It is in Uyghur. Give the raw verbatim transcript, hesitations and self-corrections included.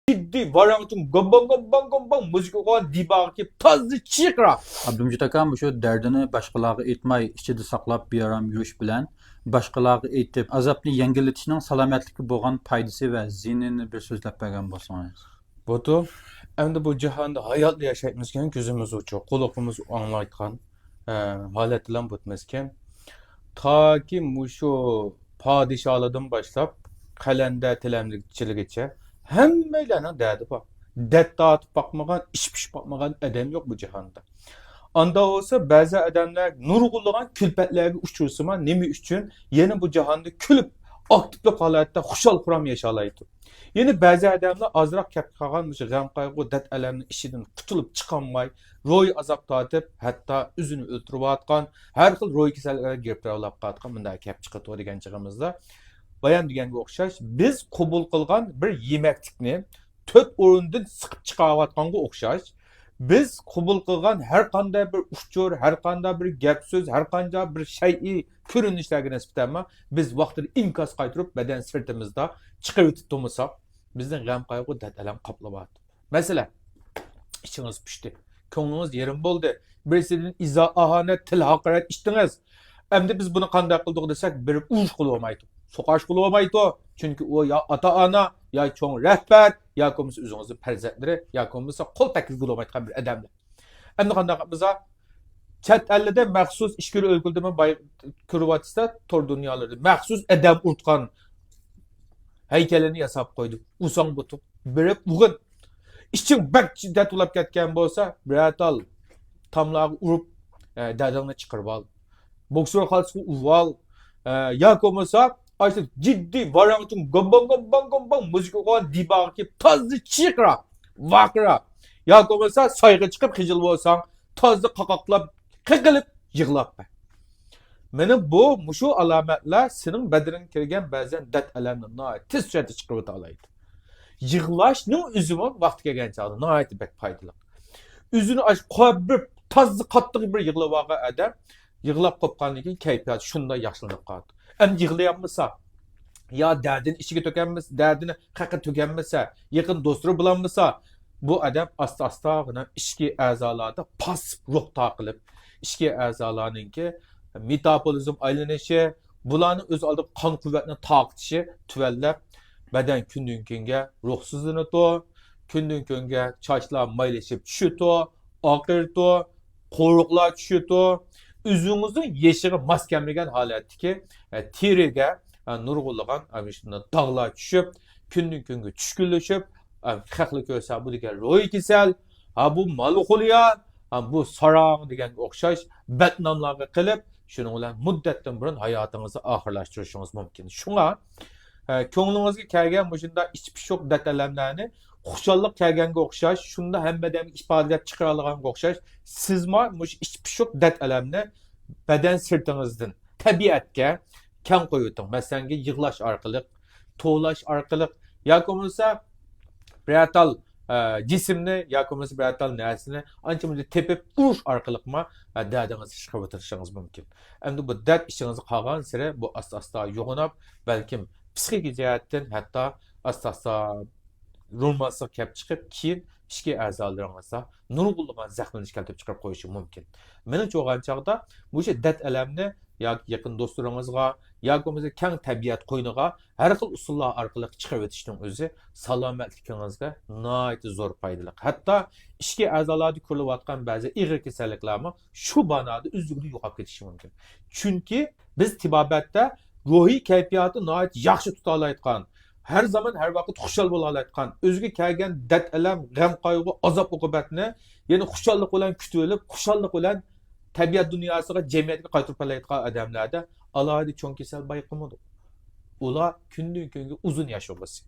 جىددىي ۋاراڭ-چۇڭ، گومباڭ گومباڭ گومباڭ مۇزىكا ئوقۇغان دىباغا كېلىپ تازا چىرقىراق. ئابدۇمجىت ئاكا مۇشۇ دەردىنى باشقىلارغا ئېيتماي، ئىچىدە ساقلاپ بىئارام يۈرۈش بىلەن باشقىلارغا ئېيتىپ، ئازابنى يەڭگىللىتىشنىڭ سالامەتلىككە بولغان پايدىسى ۋە زىيىنىنى بىر سۆزلەپ بەرگەن بولسىڭىز. بوپتۇ. ئەمدى بۇ جاھاندا ھاياتلا ياشايمىزكەن، كۆزىمىز ئوچۇق، قۇلىقىمىز ئاڭلايدىغان، ئە، ھالەتلەرمۇ بولماسكەن. تاكى مۇشۇ پادىشاھلاردىن باشلاپ قەلەندەر تىلەمچىلىگىچە ھەممەيلەننىڭ دەردى بار. دەرد تارتىپ باقمىغان، ئىچ پۇشۇپ باقمىغان ئادەم يوق بۇ جاھاندا. ئاندا بولسا بەزى ئادەملەر نۇرغۇنلىغان كۈلپەتلەرگە ئۇچرىسىمۇ، نېمە ئۈچۈن يەنە بۇ جاھاندا كۈلۈپ، ئاكتىپلىق ھالەتتە خۇشال-خۇرام ياشالايدۇ؟ يەنە بەزى ئادەملەر ئازراق كەپ قالغان مۇشۇ غەم-قايغۇ، دەرد-ئەلەمنىڭ ئىچىدىن قۇتۇلۇپ چىقالماي، روھىي ئازاب تارتىپ، ھەتتا ئۆزىنى ئۆلتۈرۈۋاتقان، ھەر خىل روھىي كېسەللىكلەرگە گىرىپتار بولۇپ قالىدىغان مۇنداق كەپ چىقىدۇ دېگەن چېغىمىزدا، بايام دېگەنگە ئوخشاش، بىز قوبۇل قىلغان بىر يېمەكلىكنى تۆت ئورۇندىن سىقىپ چىقارىۋاتقانغا ئوخشاش، بىز قوبۇل قىلغان ھەر قانداق بىر ئۇچۇر، ھەر قانداق بىر گەپ سۆز، ھەر قانداق بىر شەيئى كۆرۈنۈشلەرگە نىسبەتەنمۇ بىز ۋاقتىدا ئىنكاس قايتۇرۇپ، بەدەن سىرتىمىزدا چىقىرىۋېتىپ تۇرمىساق، بىزنى غەم-قايغۇ، دەرد-ئەلەم قاپلىۋاتىدۇ. مەسىلەن، ئىچىڭىز پۇشتى، كۆڭلىڭىز يېرىم بولدى، بىرسىدىن ئىزا-ئاھانەت، تىل ھاقارەت ئىشىتتىڭىز. ئەمدى بىز بۇنى قانداق قىلدۇق دېسەك، بېرىپ ئۇرۇشقىلى بولمايدۇ، سوقۇشقىلى بولمايدۇ. چۈنكى ئۇ يا ئاتا-ئانا، يا چوڭ رەھبەر، ياكى بولمىسا ئۆزىڭىزنىڭ پەرزەنتلىرى، ياكى بولمىسا قول تەگكۈزگىلى بولمايدىغان بىر ئادەملەر. ئەمدى قانداق قىلىمىز؟ چەت ئەللىدە مەخسۇس ئىچكىرى ئۆلكىلىرىدىمۇ باي-، كۆرۈۋاتىسىلەر تور دۇنيالىرىدا. مەخسۇس ئادەم ئۇرتقان ھەيكەللىرىنى ياساپ قويدى. ئۇرساڭ بوتۇق، بېرىپ ئۇرغىن. ئىچىڭ بەك شىددەت ئۇلاپ كەتكەن بولسا، بىرەر تال تاملارغا ئۇرۇپ، ئە، دەردىڭنى چىقىرىپ ئال. بوكسور خالتىسىغا ئۇرۇۋال. ئە، ياكى بولمىسا، ئاشۇ جىددىي ۋاراڭ-چۇڭ، گومباڭ گومباڭ گومباڭ مۇزىكا ئوقۇغان دىباغا كېلىپ تازا چىرقىرا، ۋارقىرا. ياكى بولمىسا سايغا چىقىپ خىجىل بولساڭ، تازا قاقاقلاپ، قېقىلىپ يىغلاپ بەر. مېنىڭ بۇ، مۇشۇ ئالامەتلەر سېنىڭ بەدىنىڭگە كىرگەن بەزەن دەرد-ئەلەمنى ناھايىتى تېز سۈرئەتتە چىقىرىۋېتەلەيدۇ. يىغلاشنىڭ ئۆزىمۇ ۋاقتى كەلگەن چاغدا ناھايىتى بەك پايدىلىق. ئۆزىنى ئاش-، قويۇپ بىر تازا قاتتىق بىر يىغلىۋالغان ئادەم يىغلاپ قوپقاندىن كېيىن كەيپىياتى شۇنداق ياخشىلىنىپ قالىدۇ. ئەمدى يىغلىيالمىسا، يا دەردىنى ئىچىگە تۆكەلمىسە، دەردىنى خەققە تۆكەلمىسە، يېقىن دوستلىرى بولالمىسا، بۇ ئادەم ئاستا-ئاستا ئىچكى ئەزالاردا پاسسىپ روھ تارقىلىپ، ئىچكى ئەزالارنىڭكى مېتابولىزم ئايلىنىشى، بۇلارنىڭ ئۆز ئالدىغا قان قۇۋۋەتنى تارقىتىشى تۆۋەنلەپ، بەدەن كۈندىن كۈنگە روھسىزلىنىدۇ، كۈندىن كۈنگە چاچلار مايلىشىپ چۈشىدۇ، ئاقىرىدۇ، قورۇقلار چۈشىدۇ. ئۆزىڭىزنىڭ يېشىغا ماس كەلمىگەن ھالەتتىكى، ئە، تېرىگە، ئە، نۇرغۇنلىغان، ئە، مۇشۇنداق داغلار چۈشۈپ، كۈندىن كۈنگە چۈشكۈنلىشىپ، ئە، خەقلەر كۆرسە، بۇ دېگەن روھىي كېسەل، ھا، بۇ مالخولىيا، ھا، بۇ ساراڭ دېگەنگە ئوخشاش بەتناملارغا قېلىپ، شۇنىڭ بىلەن مۇددەتتىن بۇرۇن ھاياتىڭىزنى ئاخىرلاشتۇرۇشىڭىز مۇمكىن. شۇڭا، ئە، كۆڭلىڭىزگە كەلگەن مۇشۇنداق ئىچ پۇشۇق دەرد-ئەلەملەرنى خۇشاللىق كەلگەنگە ئوخشاش، شۇنداق ھەممە ئادەمگە ئىپادىلەپ چىقىرالىغانغا ئوخشاش، سىزمۇ مۇشۇ ئىچ پۇشۇق دەرد-ئەلەمنى بەدەن سىرتىڭىزدىن تەبىئەتكە كەڭ قويۇۋېتىڭ. مەسىلەنكى، يىغلاش ئارقىلىق، توۋلاش ئارقىلىق ياكى بولمىسا بىرەر تال، ئە، جىسىمنى ياكى بولمىسا بىرەر تال نەرسىنى ئانچە مۇنچە تېپىپ ئۇرۇش ئارقىلىقمۇ، ئە، دەردىڭىزنى چىقىرىۋېتىشىڭىز مۇمكىن. ئەمدى بۇ دەرد ئىچىڭىزگە قالغانسېرى بۇ ئاستا-ئاستا يوغىناپ، بەلكىم پسىخىكا جەھەتتىن ھەتتا ئاستا-ئاستا نورمالسىزلىق كەپ چىقىپ، كېيىن ئىچكى ئەزالىرىڭىزدا نۇرغۇنلىغان زەخىملىنىش كەلتۈرۈپ چىقىرىپ قويۇشى مۇمكىن. مېنىڭچە بولغان چاغدا مۇشۇ دەرد-ئەلەمنى ياكى يېقىن دوستلىرىڭىزغا ياكى بولمىسا كەڭ تەبىئەت قوينىغا ھەر خىل ئۇسۇللار ئارقىلىق چىقىرىۋېتىشنىڭ ئۆزى سالامەتلىكىڭىزگە ناھايىتى زور پايدىلىق. ھەتتا ئىچكى ئەزالاردا كۆرۈلۈۋاتقان بەزى ئېغىر كېسەللىكلەرمۇ شۇ بانادا ئۆزلۈكىدىن يوقاپ كېتىشى مۇمكىن. چۈنكى بىز تېبابەتتە روھىي كەيپىياتى ناھايىتى ياخشى تۇتالايدىغان، ھەر زامان، ھەر ۋاقىت خۇشال بولالايدىغان، ئۆزىگە كەلگەن دەرد-ئەلەم، غەم-قايغۇ، ئازاب-ئوقۇبەتنى يەنە خۇشاللىق بىلەن كۈتۈۋېلىپ، خۇشاللىق بىلەن تەبىئەت دۇنياسىغا، جەمئىيەتكە قايتۇرۇپ كېلەلەيدىغان ئادەملەردە ئالاھىدە چوڭ كېسەل بايقىمىدۇق. ئۇلار كۈندىن-كۈنگە ئۇزۇن ياشىغۇسى.